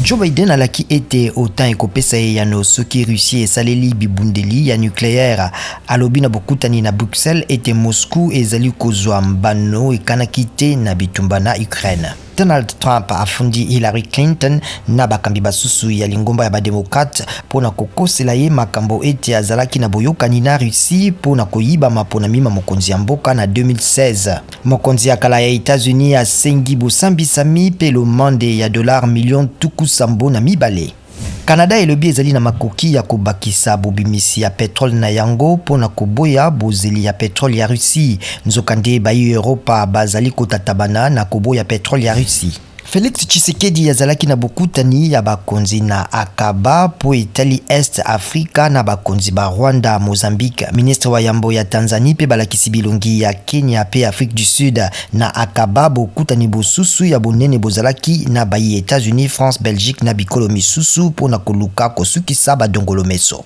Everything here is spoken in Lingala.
Joe Biden alaki ete OTAN ekopesa eyano soki Russie esaleli bibundeli ya nucleaire. Alobi na bokutani na Bruxelles ete Moscou ezali kozwa mbano ekanaki te na bitumba na Ukraine. Donald Trump afundi Hillary Clinton na bakambi basusu ya lingomba ya ba democrates mpo na kokosela ye makambo ete azalaki na boyokani na Russie mpo na koyiba maponami ma mokonzi ya mboka na 2016. Mokonzi ya kala ya Etats-Unis asengi bosambisami mpe lomande ya dollars milio 72. Canada elobi ezali na makoki ya kobakisa bobimisi ya petrole na yango mpo na koboya bozeli ya petrole ya Russie. Nzokande bayi Europa bazali kotatabana na koboya petrole ya Russie. Felix Tshisekedi azalaki na bokutani ya bakonzi na Akaba mpo etali Est Afrika na bakonzi ba Rwanda, Mozambique, ministre wa yambo ya Tanzanie mpe balakisi bilongi ya Kenya mpe Afrique du Sud. Na Akaba, bokutani bosusu ya bonene bozalaki na bayi Etats-Unis, France, Belgique na bikolo misusu mpo na koluka kosukisa badongolomeso.